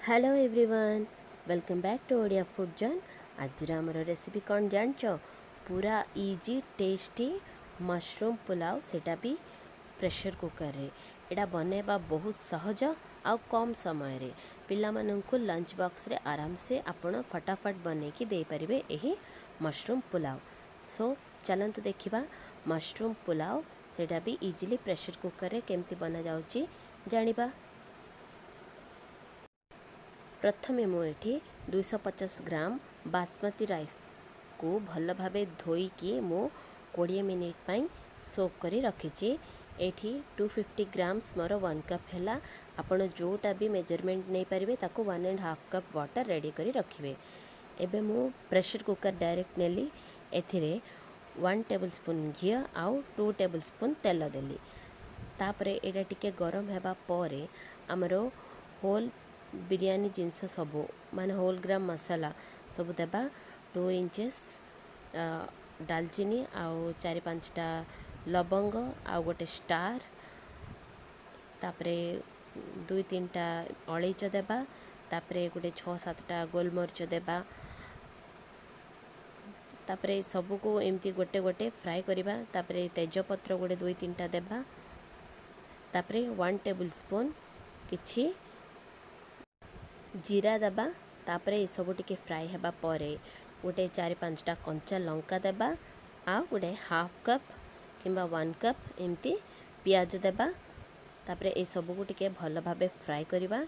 Hello everyone, welcome back to Odia Food Zone। ଆଜିର ଆମର recipe କ'ଣ ଜାଣିଛ? ପୁରା ଇଜି ଟେଷ୍ଟି ମସରୁମ୍ ପୁଲାଉ, ସେଇଟା ବି ପ୍ରେସର୍ କୁକର୍ରେ। ଏଇଟା ବନେଇବା ବହୁତ ସହଜ ଆଉ କମ୍ ସମୟରେ। ପିଲାମାନଙ୍କୁ ଲଞ୍ଚ ବକ୍ସରେ ଆରାମସେ ଆପଣ ଫଟାଫଟ ବନେଇକି ଦେଇପାରିବେ ଏହି ମସରୁମ୍ ପୁଲାଉ। ସୋ ଚାଲନ୍ତୁ ଦେଖିବା, ମସରୁମ୍ ପୁଲାଉ, ସେଇଟା ବି ଇଜିଲି ପ୍ରେସର୍ କୁକର୍ରେ କେମିତି ବନାଯାଉଛି ଜାଣିବା। ପ୍ରଥମେ ମୁଁ ଏଠି 250 ଗ୍ରାମ ବାସମତୀ ରାଇସ୍କୁ ଭଲ ଭାବେ ଧୋଇକି ମୁଁ 20 ମିନିଟ୍ ପାଇଁ ସୋକ୍ କରି ରଖିଛି। ଏଇଠି 250 ଗ୍ରାମ୍ସ ମୋର 1 କପ୍ ହେଲା। ଆପଣ ଯେଉଁଟା ବି ମେଜରମେଣ୍ଟ ନେଇପାରିବେ, ତାକୁ 1.5 cup water ready କରି ରଖିବେ। ଏବେ ମୁଁ ପ୍ରେସର୍ କୁକର୍ ଡାଇରେକ୍ଟ ନେଲି। ଏଥିରେ 1 ଟେବୁଲ୍ ସ୍ପୁନ୍ ଘିଅ ଆଉ 2 ଟେବୁଲ୍ ସ୍ପୁନ୍ ତେଲ ଦେଲି। ତାପରେ ଏଇଟା ଟିକେ ଗରମ ହେବା ପରେ ଆମର ହୋଲ୍ ବିରିୟାନୀ ଜିନିଷ ସବୁ, ମାନେ ହୋଲ୍ ଗରମ ମସଲା ସବୁ ଦେବା। 2 ଇଞ୍ଚେସ୍ ଡାଲଚିନି ଆଉ ଚାରି ପାଞ୍ଚଟା ଲବଙ୍ଗ ଆଉ ଗୋଟେ ଷ୍ଟାର୍, ତାପରେ ଦୁଇ ତିନିଟା ଅଳେଇଚ ଦେବା। ତାପରେ ଗୋଟେ ଛଅ ସାତଟା ଗୋଲମରିଚ ଦେବା। ତାପରେ ସବୁକୁ ଏମିତି ଗୋଟେ ଗୋଟେ ଫ୍ରାଏ କରିବା। ତାପରେ ତେଜପତ୍ର ଗୋଟେ ଦୁଇ ତିନିଟା ଦେବା। ତାପରେ 1 ଟେବୁଲ୍ ସ୍ପୁନ୍ କିଛି ଜିରା ଦେବା। ତାପରେ ଏସବୁ ଟିକେ ଫ୍ରାଏ ହେବା ପରେ ଗୋଟେ ଚାରି ପାଞ୍ଚଟା କଞ୍ଚା ଲଙ୍କା ଦେବା ଆଉ ଗୋଟେ ହାଫ୍ କପ୍ କିମ୍ବା 1 କପ୍ ଏମିତି ପିଆଜ ଦେବା। ତାପରେ ଏସବୁକୁ ଟିକେ ଭଲ ଭାବେ ଫ୍ରାଏ କରିବା।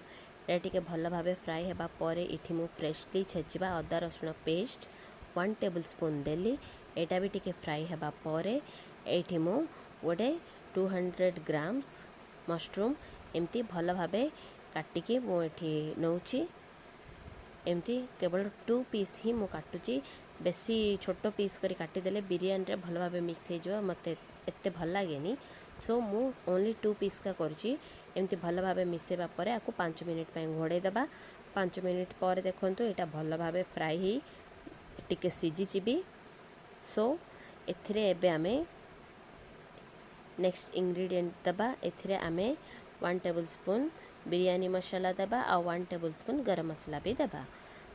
ଏଇଟା ଟିକେ ଭଲ ଭାବେ ଫ୍ରାଏ ହେବା ପରେ ଏଠି ମୁଁ ଫ୍ରେଶଲି ଛେଚିବା ଅଦା ରସୁଣ ପେଷ୍ଟ 1 ଟେବୁଲ୍ ସ୍ପୁନ୍ ଦେଲି। ଏଇଟା ବି ଟିକେ ଫ୍ରାଏ ହେବା ପରେ ଏଇଠି ମୁଁ ଗୋଟେ 200 ଗ୍ରାମ୍ସ ମସରୁମ୍ ଏମିତି ଭଲ ଭାବେ କାଟିକି ମୁଁ ଏଠି ନେଉଛି। ଏମିତି କେବଳ ଟୁ ପିସ୍ ହିଁ ମୁଁ କାଟୁଛି। ବେଶୀ ଛୋଟ ପିସ୍ କରି କାଟିଦେଲେ ବିରିୟାନୀରେ ଭଲ ଭାବେ ମିକ୍ସ ହେଇଯିବ, ମୋତେ ଏତେ ଭଲ ଲାଗେନି। ସୋ ମୁଁ ଓନ୍ଲି ଟୁ ପିସ୍ କା କରୁଛି। ଏମିତି ଭଲ ଭାବେ ମିଶାଇବା ପରେ ଆକୁ 5 ମିନିଟ୍ ପାଇଁ ଘୋଡ଼େଇ ଦେବା। 5 ମିନିଟ୍ ପରେ ଦେଖନ୍ତୁ, ଏଇଟା ଭଲ ଭାବେ ଫ୍ରାଏ ହେଇ ଟିକେ ସିଝିଛି ବି। ସୋ ଏଥିରେ ଏବେ ଆମେ ନେକ୍ସଟ ଇନଗ୍ରିଡ଼ିଏଣ୍ଟ ଦେବା। ଏଥିରେ ଆମେ 1 ଟେବୁଲ୍ ସ୍ପୁନ୍ ବିରିୟାନୀ ମସଲା ଦେବା ଆଉ 1 ଟେବୁଲ୍ ସ୍ପୁନ୍ ଗରମ ମସଲା ବି ଦେବା।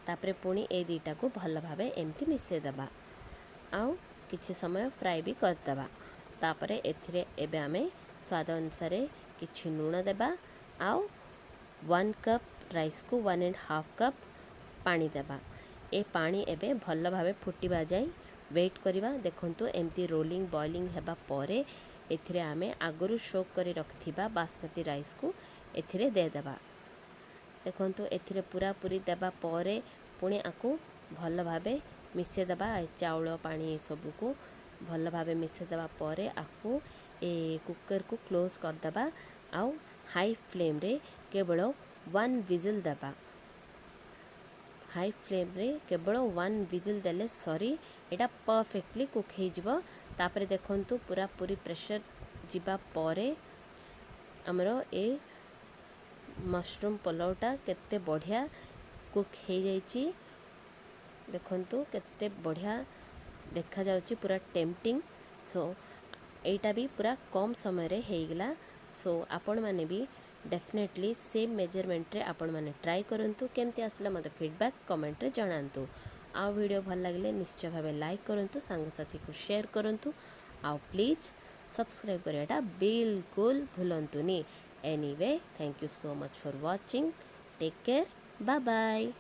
ତାପରେ ପୁଣି ଏ ଦୁଇଟାକୁ ଭଲ ଭାବେ ଏମିତି ମିଶାଇ ଦେବା ଆଉ କିଛି ସମୟ ଫ୍ରାଏ ବି କରିଦେବା। ତାପରେ ଏଥିରେ ଏବେ ଆମେ ସ୍ୱାଦ ଅନୁସାରେ କିଛି ଲୁଣ ଦେବା ଆଉ 1 କପ୍ ରାଇସ୍କୁ 1.5 କପ୍ ପାଣି ଦେବା। ଏ ପାଣି ଏବେ ଭଲ ଭାବେ ଫୁଟିବା ଯାଏ ୱେଟ୍ କରିବା। ଦେଖନ୍ତୁ, ଏମିତି ରୋଲିଂ ବଏଲିଂ ହେବା ପରେ ଏଥିରେ ଆମେ ଆଗରୁ ସୋକ୍ କରି ରଖିଥିବା ବାସମତୀ ରାଇସ୍କୁ ଏଥିରେ ଦେଇଦେବା। ଦେଖନ୍ତୁ, ଏଥିରେ ପୁରାପୁରି ଦେବା ପରେ ପୁଣି ଆକୁ ଭଲ ଭାବେ ମିଶାଇ ଦେବା। ଚାଉଳ, ପାଣି ଏସବୁକୁ ଭଲ ଭାବେ ମିଶାଇ ଦେବା ପରେ ଆକୁ ଏ କୁକର୍କୁ କ୍ଲୋଜ୍ କରିଦେବା ଆଉ ହାଇ ଫ୍ଲେମ୍ରେ କେବଳ ୱାନ୍ ଭିଜିଲ୍ ଦେବା। ହାଇ ଫ୍ଲେମ୍ରେ କେବଳ ୱାନ୍ ଭିଜିଲ୍ ଦେଲେ ସରି, ଏଇଟା ପରଫେକ୍ଟଲି କୁକ୍ ହେଇଯିବ। ତାପରେ ଦେଖନ୍ତୁ, ପୁରାପୁରି ପ୍ରେସର୍ ଯିବା ପରେ ଆମର ଏ ମସରୁମ୍ ପଲାଉଟା କେତେ ବଢ଼ିଆ କୁକ୍ ହେଇଯାଇଛି। ଦେଖନ୍ତୁ, କେତେ ବଢ଼ିଆ ଦେଖାଯାଉଛି, ପୁରା ଟେମ୍ପଟିଂ। ସୋ ଏଇଟା ବି ପୁରା କମ୍ ସମୟରେ ହେଇଗଲା। ସୋ ଆପଣମାନେ ବି ଡେଫିନେଟଲି ସେମ୍ ମେଜରମେଣ୍ଟରେ ଆପଣମାନେ ଟ୍ରାଏ କରନ୍ତୁ। କେମିତି ଆସିଲା, ମୋତେ ଫିଡ଼ବ୍ୟାକ୍ କମେଣ୍ଟରେ ଜଣାନ୍ତୁ। ଆଉ ଭିଡ଼ିଓ ଭଲ ଲାଗିଲେ ନିଶ୍ଚୟ ଭାବେ ଲାଇକ୍ କରନ୍ତୁ, ସାଙ୍ଗସାଥିକୁ ସେୟାର କରନ୍ତୁ ଆଉ ପ୍ଲିଜ୍ ସବସ୍କ୍ରାଇବ୍ କରିବାଟା ବିଲକୁଲ ଭୁଲନ୍ତୁନି। Anyway, thank you so much for watching. Take care, bye bye.